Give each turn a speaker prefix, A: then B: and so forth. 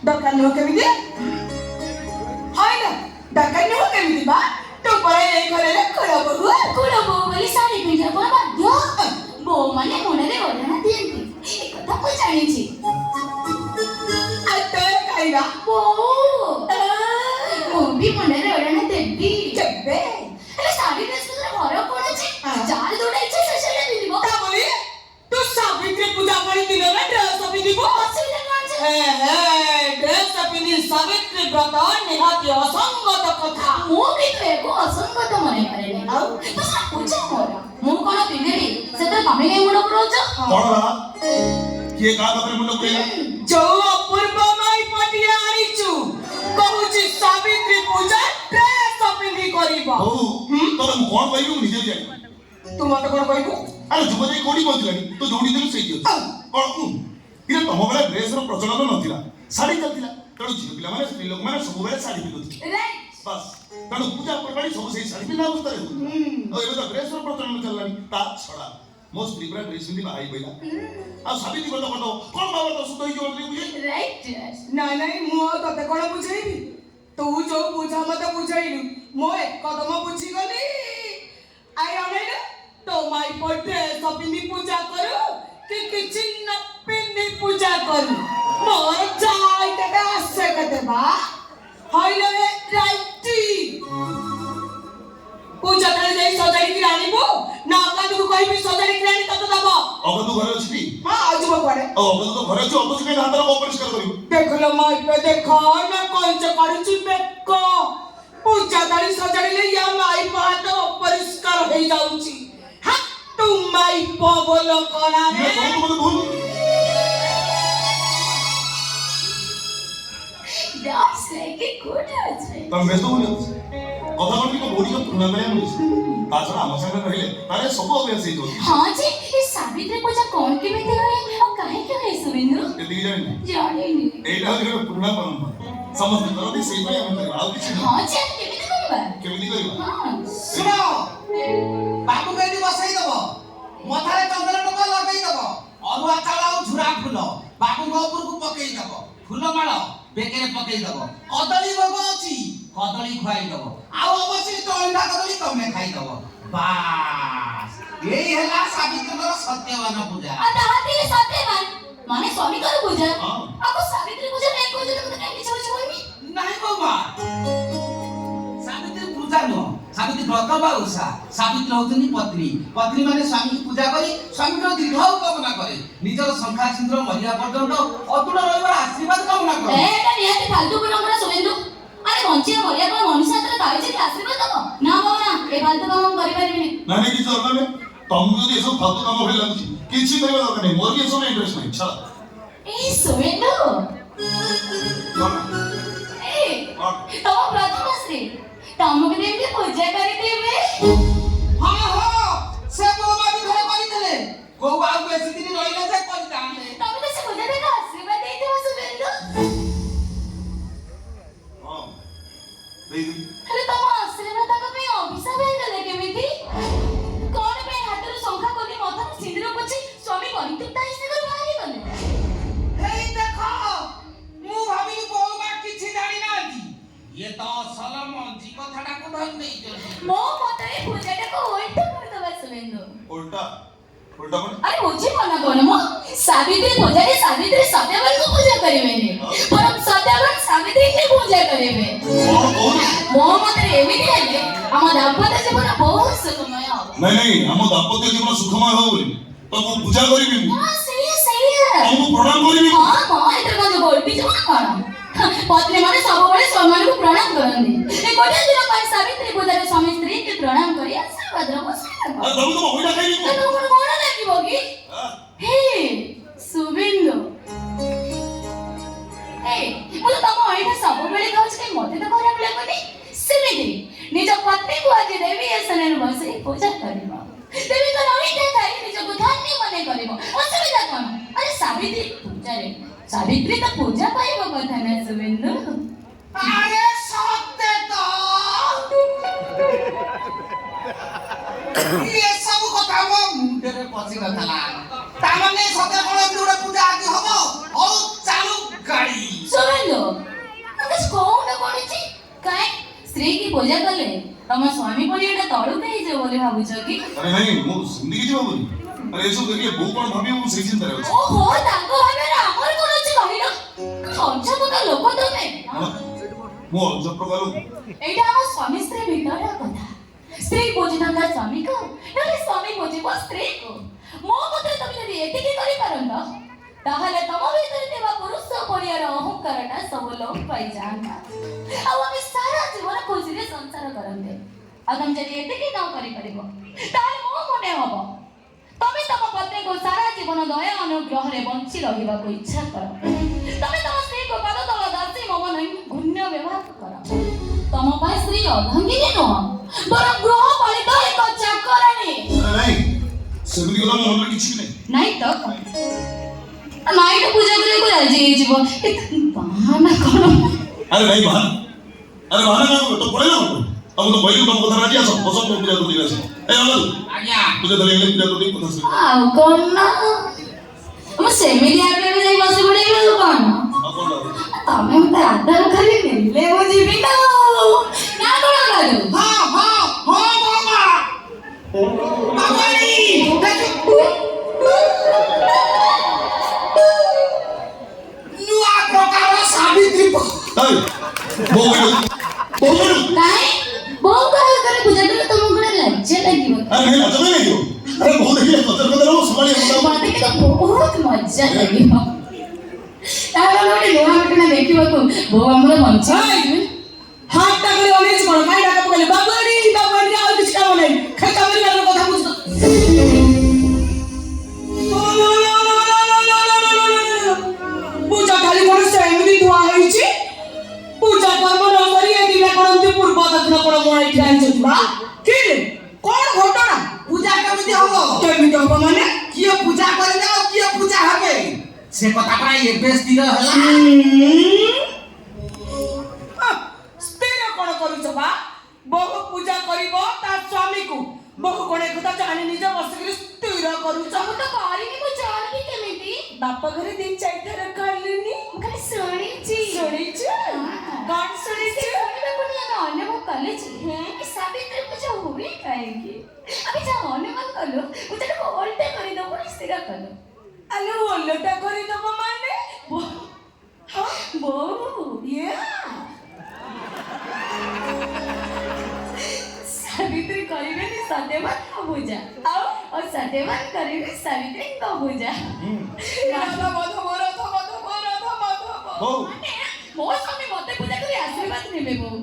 A: ଦରକାର ନୁହଁ କେମିତି? ହଇଲ, ଦରକାର ନୁହଁ କେମିତି ବା? ତୁ ପରା ଏଇ ଘରର କୁଳ ବୋହୂ।
B: କୁଳ ବୋହୂ ବୋଲି ଶାଢୀ ପିନ୍ଧିବା କଣ ବାଧ୍ୟ? ବୋହୂ ମାନେ ମୁଣ୍ଡରେ ଓଢ଼ଣା ଦିଅନ୍ତି, ଏ କଥା ମୁଁ ଜାଣିଛି।
A: ଆଉ ତୋର ଖାଇବା?
B: ବୋଉ, ମୁଁ ବି ମୁଣ୍ଡରେ ଓଢ଼ଣା ଦେବି।
A: କେବେ?
B: ହେଲେ ଶାଢୀ ଡ୍ରେସ ଭିତରେ ଫରକ କଣ ଅଛି? ଯାହାର ଯୋଉଟା ଇଚ୍ଛା ସେ ସେଇଟା ପିନ୍ଧିବ।
A: ତା ବୋଲି ତୁ ସାବିତ୍ରୀ ପୂଜା ଭଳି ଦିନରେ ଡ୍ରେସ ପିନ୍ଧିବୁ?
B: ଅସୁବିଧା କଣ ଅଛି?
A: ହେ ହେ, ଡ୍ରେସ ପିନ୍ଧି ସାବିତ୍ରୀ ବ୍ରତ ନିହାତି ଅସଙ୍ଗତ କଥା।
B: ମୁଁ କିନ୍ତୁ ଏକୁ ଅସଙ୍ଗତ ମନେ କରେନି।
A: ଆଉ?
B: ତ ସେଟା ପୂଜା ମୋର, ମୁଁ କଣ ପିନ୍ଧିବି ସେଥିରେ ତମେ କାଇଁ ମୁଣ୍ଡ ପୁରଉଛ?
C: କଣ ହେଲା? କିଏ କାହା କଥାରେ ମୁଣ୍ଡ ପୁରେଇଲା?
A: ଯୋଉ ଅପୂର୍ବ ମାଇପଟିଏ ଆଣିଛୁ, କହୁଛି ସାବିତ୍ରୀ ପୂଜା ଡ୍ରେସ ପିନ୍ଧି କରିବ।
C: ହଉ, ତୋତେ ମୁଁ କଣ କହିବି ମୁଁ ନିଜେ ବି ଜାଣିନି।
A: ତୁ ମତେ କଣ କହିବୁ?
C: ଆରେ, ଯୁଗ ଯାଇ କୋଉଠି ପହଞ୍ଚିଲାଣି। ତୁ ଯୋଉଠି ଥିଲୁ ସେଇଠି ଅଛି। କଣ ଇରେ, ତମ ବେଳେ ଡ୍ରେସର ପ୍ରଚଳନ ନଥିଲା, ଶାଢୀ ଚାଲିଥିଲା। ତେଣୁ ଝିଅ ପିଲାମାନେ, ସ୍ତ୍ରୀ ଲୋକମାନେ ସବୁବେଳେ ଶାଢୀ ପିନ୍ଧୁଥିଲେ। ବାସ୍, ତେଣୁ ପୂଜା ପର୍ବାଣୀ ସବୁ ସେଇ ଶାଢୀ ପିନ୍ଧା ଅବସ୍ଥାରେ ହଉଥିଲା। ଆଉ ଏବେ ତ ଡ୍ରେସର ପ୍ରଚଳନ ଚାଲିଲାଣି। ତା ଛଡା ମୋ ସ୍ତ୍ରୀ ପୁରା ଡ୍ରେସ ପିନ୍ଧି ବାହା ହେଇ ପଇଲା, ଆଉ ସାବିତ୍ରୀ ବ୍ରତ କରିଦବ, କଣ ବାବା ତ ଶୁଦ୍ଧ ହେଇଯିବ ବୋଲି ବୁଝେଇ।
A: ନାଇଁ ନାଇଁ, ମୁଁ ଆଉ ତତେ କଣ ବୁଝେଇବି? ତୁ ଯୋଉ ବୁଝା ମତେ ବୁଝେଇଲୁ, ମୁଁ ଏକଦମ ବୁଝିଗଲି। I ଅନେଇଲୁ, ତୋ ମାଇପ ଡ୍ରେସ ପିନ୍ଧି ପୂଜା କରୁ କି କିଛି ନ ପିନ୍ଧି ପୂଜା କରୁ, ମୋର ଯାଇ କେତେ ଆସେ କେତେ ବା? ହଇଲ ଏ ରାଇଟି, ପୂଜା ଥାଳି ଯାଇ ସଜାଡ଼ିକି ଆଣିବୁ ନା ଅଗାଧୁକୁ କହିବି ସଜାଡ଼ିକି ଆଣି ତତେ ଦବ?
C: ଅଗଧୁ ଘରେ ଅଛି ଟି?
A: ହଁ, ଆଉ ଯିବ କୁଆଡେ?
C: ଆଉ ଅଗଧୁ ତ ଘରେ ଅଛି, ଅଗଧୁ କାହିଁ ହାତରେ ଅପରିଷ୍କାର କରିବ?
A: ଦେଖିଲ ମାଇପେ, ଦେଖ ନା କଞ୍ଚ କାଢୁଛି ବେକ। ପୂଜା ଥାଳି ସଜାଡ଼ିଲେ ୟା ମାଇପ ହାତ ଅପରିଷ୍କାର ହେଇଯାଉଛି। ହା, ତୁ ମାଇପ ବୋଲ କଣା
C: ଇଏ
A: ରେ।
C: କଣ ମତେ ଭୁଲ?
B: That's like a good husband.
C: ତମେ ବ୍ୟସ୍ତ ହୁଅନି। କଥା କଣ, ଟିକେ ବୋଉ ଟିକେ ପୁରୁଣା କରିବା ମିଳୁଛି। ତା ଛଡା ଆମ ସାଙ୍ଗରେ ରହିଲେ ତାର ସବୁ ଅଭ୍ୟାସ ହେଇଯିବ।
B: ହଁ ଯେ, ଏ ସାବିତ୍ରୀ ପୂଜା କଣ କେମିତି ହୁଏ ଆଉ କାହିଁକି ହୁଏ ଶୁଭେନ୍ଦୁ?
C: ଏତିକି ଜାଣିନି?
B: ଜାଣିନି।
C: ଏଇଟା ହଉଛି ଗୋଟେ ପୁରୁଣା ପରମ୍ପରା, ସମସ୍ତେ କରନ୍ତି, ସେଇପାଇଁ ଆମେ କରିବା, ଆଉ କିଛି ନୁହଁ।
B: ହଁ ଯେ, ଆମେ କେମିତି କରିବା?
C: କେମିତି କରିବା?
B: ହଁ।
D: ଶୁଣ, ବାବୁକୁ ଏଠି ବସେଇ ଦବ, ମଥାରେ ଚନ୍ଦନ ଟୋପା ଲଗେଇ ଦବ, ଅରୁଆ ଚାଉଳ ଆଉ ଝୁରା ଫୁଲ ବାବୁଙ୍କ ଉପରକୁ ପକେଇ ଦବ, ଫୁଲମାଳ ବେକରେ ପକେଇ ଦବ, କଦଳୀ ଭୋଗ ଅଛି, କଦଳୀ ଖୁଆଇ ଦବ, ଆଉ ଅବଶିଷ୍ଟ ଅଣ୍ଡା କଦଳୀ ତମେ ଖାଇଦବ। ବାସ୍, ଏଇ ହେଲା ସାବିତ୍ରୀଙ୍କର ସତ୍ୟବାନ ପୂଜା।
B: ଆଉ ତାହା ଥିଲେ ସତ୍ୟବାନ ମାନେ ସ୍ୱାମୀଙ୍କର ପୂଜା।
C: ହଁ।
B: ଆଉ ସାବିତ୍ରୀ ପୂଜା କାଇଁ କହୁଛନ୍ତି? ମତେ କାଇଁ କିଛି ବୁଝିପାରୁନି।
D: ନାହିଁ ବୌମା, ସାବିତ୍ରୀ ପୂଜା ନୁହଁ, ସାବିତ୍ରୀ ବ୍ରତ ବା ଓଷା। ସାବିତ୍ରୀ ହଉଛନ୍ତି ପତ୍ନୀ। ପତ୍ନୀ ମାନେ ସ୍ୱାମୀକୁ ପୂଜା କରି ସ୍ୱାମୀଙ୍କର ଦୀର୍ଘାୟୁ କାମନା କରେ, ନିଜର ଶଙ୍ଖା ସିନ୍ଦୁର ମରିବା ପର୍ଯ୍ୟନ୍ତ ଅତୁଟ ରହିବାର ଆଶୀର୍ବାଦ କାମନା କରେ।
B: ଏଟା ନିହାତି ଫାଲତୁ ପରମ୍ପରା ଶୁଭେନ୍ଦୁ। ଆରେ, ବଞ୍ଚିବା ମରିବା କଣ ମଣିଷ ହାତରେ ପାଇଛି କି ଆଶୀର୍ବାଦ ଦବ? ନା ବାବା ନା, ଏ ଫାଲତୁ କାମ ମୁଁ କରିପାରିବିନି।
C: ନାଇଁ ନାଇଁ, କିଛି ଦରକାର ନାହିଁ। ତମକୁ ଯଦି ଏସବୁ ଫାଲତୁ କାମ ଭଳି ଲାଗୁଛି, କିଛି କରିବା ଦରକାର ନାହିଁ। ମୋର ବି ଏସବୁ ଇଣ୍ଟରେଷ୍ଟ ନାହିଁ, ଛାଡ଼।
B: ଏ ଶୁଭେନ୍ଦୁ।
C: କଣ?
B: ଏ
C: କଣ?
B: ତମ ପ୍ରଥମ ସ୍ତ୍ରୀ ତମକୁ ଯେମିତି ପୂଜା କରିଦେବେ।
D: ହଁ, ସେ ବୌମା ବି ଥରେ କରିଥିଲେ। କୋଉ ଆଉ ବେଶୀ ଦିନ ରହିଲେ ଯେ କରିଥାନ୍ତେ?
B: ତମେ ତ ସେ ପୂଜା ତାକୁ ଆଶୀର୍ବାଦ ଦେଇଥିବ ଶୁଭେନ୍ଦୁ।
C: ହଁ, ଦେଇଦେବି।
B: ହେଲେ ତମ ଆଶୀର୍ବାଦ ତାଙ୍କ ପାଇଁ ଅଭିଶାପ ହେଇଗଲା କେମିତି? କଣ ପାଇଁ ହାତରୁ ଶଙ୍ଖା ଖୋଲି, ମଥାରୁ ସିନ୍ଦୁର ପୋଛି ସ୍ୱାମୀ ପରିତୃପ୍ତ ହେଇ ସେ ଘରୁ ବାହାରି ଗଲେ?
D: ହେଇ ଦେଖ, ମୁଁ ଭାବିଲି ବୌମା କିଛି ଜାଣିନାହାନ୍ତି, ଇଏ ତ ଅସଲ ମଞ୍ଜି କଥାଟାକୁ ଧରି ନେଇଛନ୍ତି।
B: ମୋ ମତରେ ପୂଜାଟାକୁ ଓଲଟା କରିଦବା ଶୁଭେନ୍ଦୁ।
C: ଓଲଟା? ଓଲଟା କଣ?
B: ଆରେ, ବୁଝିବ ନା କଣ ମ? ସାବିତ୍ରୀ ପୂଜାରେ ସାବିତ୍ରୀ ସତ୍ୟବାନଙ୍କୁ ପୂଜା କରିବେନି, ବରଂ ସତ୍ୟବାନ ସାବିତ୍ରୀଙ୍କୁ ପୂଜା କରିବେ।
C: କଣ କହୁଛୁ?
B: ମୋ ମତରେ ଏମିତି ହେଲେ ଆମ ଦାମ୍ପତ୍ୟ ଜୀବନ ବହୁତ ସୁଖମୟ ହବ।
C: ନାଇଁ ନାଇଁ, ଆମ ଦାମ୍ପତ୍ୟ ଜୀବନ ସୁଖମୟ ହବ ବୋଲି ତମକୁ ପୂଜା କରିବି ମୁଁ।
B: ହଁ, ସେଇଆ ସେଇଆ।
C: ତମକୁ ପ୍ରଣାମ କରିବି ମୁଁ।
B: ହଁ ମ, ଏଥିରେ କଣ ଯୋଉ ଓଲଟି ଯିବ ନା କଣ? ପତ୍ନୀ ମାନେ ସବୁବେଳେ ସ୍ୱାମୀମାନଙ୍କୁ ପ୍ରଣାମ କରନ୍ତି। ଏ ଗୋଟିଏ ଦିନ ପାଇଁ ସାବିତ୍ରୀ ପୂଜାରେ ସ୍ୱାମୀ ସ୍ତ୍ରୀକି ପ୍ରଣାମ କରି ଆଶୀର୍ବାଦ ନେବ।
C: ଆରେ, ତମକୁ ତମ ଅଇଁଠା ଖାଇବି ମୁଁ।
B: ତମକୁ କଣ କଣ ଲାଗିବ କି?
C: ଆଁ?
B: ହେ ଶୁଭେନ୍ଦୁ, ହେ, ମୁଁ ତ ତମ ଅଇଁଠା ସବୁବେଳେ ଖାଉଛି, କାଇଁ ମତେ ତ ଖରାପ ଲାଗୁନି। ସେମିତି ନିଜ ପତ୍ନୀକୁ ଆଜି ଦେବୀ ଆସନରେ ବସେଇ ପୂଜା କରିବ, ଦେବୀଙ୍କର ଅଇଁଠା ଖାଇ ନିଜକୁ ଧନ୍ୟ ମନେ କରିବ, ଅସୁବିଧା କଣ? ଆରେ, ସାବିତ୍ରୀ ପୂଜାରେ ସାବିତ୍ରୀ ତ ପୂଜା ପାଇବ କଥା ନା ଶୁଭେନ୍ଦୁ?
D: ଆରେ ସତେ ତ, ଇଏ ସବୁ କଥା ମୋ ମୁଣ୍ଡରେ ପଶି ନଥିଲା। ତାମାନେ ସତେ କଣ ଏମିତି ଗୋଟେ ପୂଜା ଆଜି ହବ? ହଉ, ଚାଲୁ ଗାଡି।
B: ଶୁଭେନ୍ଦୁ। ସ୍ତ୍ରୀ କି ପୂଜା କଲେ ତମ ସ୍ୱାମୀ ପଣିଆଟା ତଳକୁ ହେଇଯିବ ବୋଲି ଭାବୁଛ କି?
C: ଆରେ ନାଇଁ, ମୁଁ ସେମିତି କିଛି ଭାବୁନି। ଆରେ, ଏସବୁ ଦେଖିଲେ ବୋଉ କଣ ଭାବିବ, ମୁଁ ସେଇ ଚିନ୍ତାରେ ଅଛି।
B: ଓହୋ, ତାଙ୍କ ଭାବିବାର ଆମର କଣ ଅଛି କହିଲ? ଅଜବ ଲୋକ ତମେ।
C: କଣ? ମୁଁ ଅଜବ ପ୍ରକାର ଲୋକ?
B: ଏଇଟା ଆମ ସ୍ୱାମୀ ସ୍ତ୍ରୀ ଭିତରର କଥା। ସ୍ତ୍ରୀ ବୁଝିଥାନ୍ତା ସ୍ୱାମୀକୁ, ନହେଲେ ସ୍ୱାମୀ ବୁଝିବ ସ୍ତ୍ରୀକୁ। ମୋ ମତରେ ତମେ ଯଦି ଏତିକି କରିପାରନ୍ତ, ତାହେଲେ ତମ ଭିତରେ ଥିବା ପୁରୁଷ ପଣିଆର ଅହଙ୍କାରଟା ସବୁ ଲୋପ ପାଇଯାଆନ୍ତା ଆଉ ଆମେ ସାରା ଜୀବନ ଖୁସିରେ ସଂସାର କରନ୍ତେ। ଆଉ ତମେ ଯଦି ଏତିକି ନ କରିପାରିବ, ତାହେଲେ ମୋ ମନେ ହବ ତମେ ତମ ପତ୍ନୀକୁ ସାରା ଜୀବନ ଦୟା ଅନୁଗ୍ରହରେ ବଞ୍ଚି ରହିବାକୁ ଇଚ୍ଛା କର। ତମେ ତମ ସ୍ତ୍ରୀକୁ ପାଦ ତଳ ଦାସୀ ମମ ଘୃଣ୍ୟ ବ୍ୟବହାର କର। ତମ ପାଇଁ ସ୍ତ୍ରୀ ଅର୍ଦ୍ଧାଙ୍ଗିନୀ ନୁହଁ, ବରଂ ଗୃହପାଳିତ ଏକ ଚାକରାଣୀ।
C: ଆରେ ନାଇଁ, ସେମିତି କଥା ମୋ ମନରେ କିଛି ବି ନାହିଁ।
B: ନାଇଁ ତ କଣ? ନାଇଁ ତ ପୂଜା କରିବାକୁ ରାଜି ହେଇଯିବ, ଏତେ ବାହାନା କଣ?
C: ଆରେ ନାଇଁ, ବାହାନା, ଆରେ ବାହାନା କଣ? ତ ପଳେଇଲା କଣ? ଆଉ ମୁଁ ତ କହିଲି ତମ କଥା ରାଜି। ଆସ, ବସ, ପୂଜା କରିଦେଇ ଆସ। ଏ ଅଲଗା
D: ଆଜ୍ଞା।
C: ପୂଜା ଥାଳି ହେଲେ ପୂଜା କରିଦେଇ କଥା ଶୁଣିବ।
B: ଆଉ କଣ ନା, ମୁଁ ସେମିତି ଆପେ ଆପେ ଯାଇ ବସି ପଡିବି, ଆଉ କଣ?
C: ଆଉ କଣ ଲାଗୁଛି?
B: ତମେ ମତେ ଆଧାର କରି ନେଲେ ମୁଁ ଯିବି ନା ଆଉ। ନା କଣ କରୁ?
D: ହଁ ହଁ ହଁ ବାବା ବାବାରି। ନୂଆ ପ୍ରକାର ସାବିତ୍ରୀ।
C: ଏଇ, ବୋଉ କହିଲୁ, ବୋଉ କହିଲୁ।
B: କାଇଁ, ବୋଉଙ୍କ ଆଗରେ ପୂଜା କଲେ ତମକୁ କଣ ଲଜ୍ଜା ଲାଗିବ?
C: ଆରେ ନାଇଁ, ଲାଜ କାଇଁ ଲାଗିବ? ଆରେ, ବୋଉ ଦେଖିଲେ କଚର କଚର ହବ, ସମ୍ଭାଳି ହବ।
B: ମତେ କିନ୍ତୁ ବହୁତ ମଜା ଲାଗିବ। ତାହେଲେ ଗୋଟେ ନୂଆ ଘଟଣା ଦେଖିବାକୁ ବୋଉ ଆମର ବଞ୍ଚି।
A: ହାତଟା କରି ଅନେଇଛି କଣ? କାଇଁ ଡାକା ପକେଇଲେ? ବାବୁଆଣି, ବାବୁଆଣି, ଆଉ କିଛି କାମ ନାହିଁ, ଖାଲି ତମରି ମାନଙ୍କ କଥା ବୁଝୁଛ। ପୂଜା ଥାଳି କଣ ସେମିତି ଧୁଆ ହେଇଛି? ପୂଜା କର୍ମ ନ କରି ଏ ଦିନେ କଣ ଏମିତି ପୂର୍ବ ଦକ୍ଷିଣ କଣ ମୁହାଁ ଠିଆ ହେଇଛନ୍ତି ବା କି? କଣ ଘଟଣା?
D: ପୂଜା କେମିତି ହବ?
A: କେମିତି ହବ ମାନେ?
D: କିଏ ପୂଜା କରିବେ ଆଉ କିଏ ପୂଜା ହେବେ, ସେ କଥା ପ୍ରାୟ ଏବେ ସ୍ଥିର ହେଲା।
A: ସ୍ଥିର କଣ କରୁଛ ବା? ବୋହୁ ପୂଜା କରିବ ତା ସ୍ୱାମୀକୁ। ବୋହୁ କଣ ଏକଥା ଜାଣି ନିଜେ ବସିକିରି ସ୍ଥିର କରୁଛ?
B: ମୁଁ ତ କରିନି, ମୁଁ ଜାଣିବି କେମିତି?
A: ବାପ ଘରେ ଦି ଚାରିଥର କଲିନି?
B: ମୁଁ ଖାଲି ଶୁଣିଛି।
A: ଶୁଣିଛୁ? କଣ ଶୁଣିଛୁ?
B: ଶୁଣିବାକୁ ନେଇ ଆମେ ଅନୁଭବ କଲୁ ଯେ ଏ ସାବିତ୍ରୀ ପୂଜା ହୁଏ କାହିଁକି। ଆମେ ଯାହା ଅନୁମାନ କଲୁ, ପୂଜାଟାକୁ ଓଲଟା କରିଦବୁ ବୋଲି ସ୍ଥିର କଲୁ।
A: ଆଲୋ, ଓଲଟା କରିଦବ ମାନେ? ହଁ।
B: ବୋଉ
A: ଇଏ
B: ସାବିତ୍ରୀ କରିବେନି ସତ୍ୟବାନଙ୍କ ପୂଜା
A: ଆଉ
B: ଆଉ ସତ୍ୟବାନ କରିବେ ସାବିତ୍ରୀଙ୍କ ପୂଜା।
A: ରାଧା ମାଧବ, ରାଧା ମାଧବ, ରାଧା ମାଧବ।
C: ବୋଉ
B: ମାନେ ମୋ ସ୍ୱାମୀ ମତେ ପୂଜା କରି ଆଶୀର୍ବାଦ ନେବେ ବୋଉ।